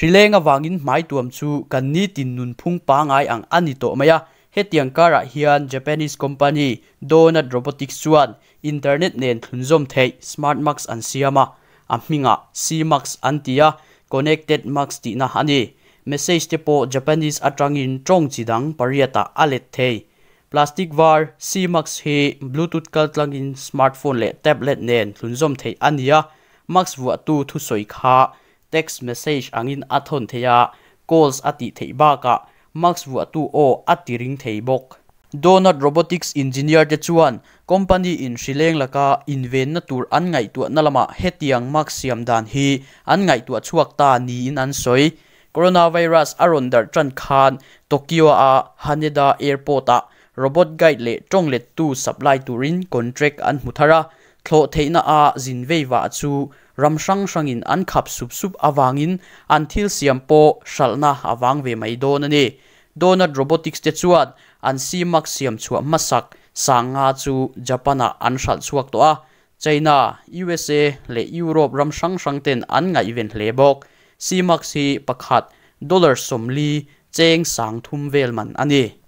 Hrileng avangin hmaituam chu kan nitin nunphung pangai ang a ni tawh mai a, hetiang karah hian Japanese company Donut Robotics chuan internet nen thlunzawm theih smart mask an siam a, a hmingah C-Mask an ti a, connected mask tihna a ni. Message te pawh Japanese atangin tawng chi dang pariatah a let thei. Plastic var C-Mask hi Bluetooth kaltlangin smartphone leh tablet nen thlunzawm theih a ni a, mask vuahtu thusawi kha text message angin a thawn thei a, calls a tih theih bakah mask vuahtu aw a ti ring thei bawk. Donut Robotics engineer te chuan company in hrileng laka invenna tur an ngaihtuahna lamah hetiang mask siam dan hi an ngaihtuah chhuak ta niin an sawi. Coronavirus a rawn darh tan khan Tokyo-a Haneda Airport-ah robot guide leh tawng lettu supply turin contract an hmu thar a, thlawh theihna a zin vei vah chu ram hrang hrangin an khap sup sup avangin an thil siam pawh hralhna a vang ve mai dawn a ni. Donut Robotics te chuan an C-Mask siam chhuah hmasak 5000 chu Japan-ah an hralh chhuak tawh a, China, USA leh Europe ram hrang hrang ten an ngaihven hle bawk. C-Mask hi pakhat dollar 40 cheng 3000 vel man a ni.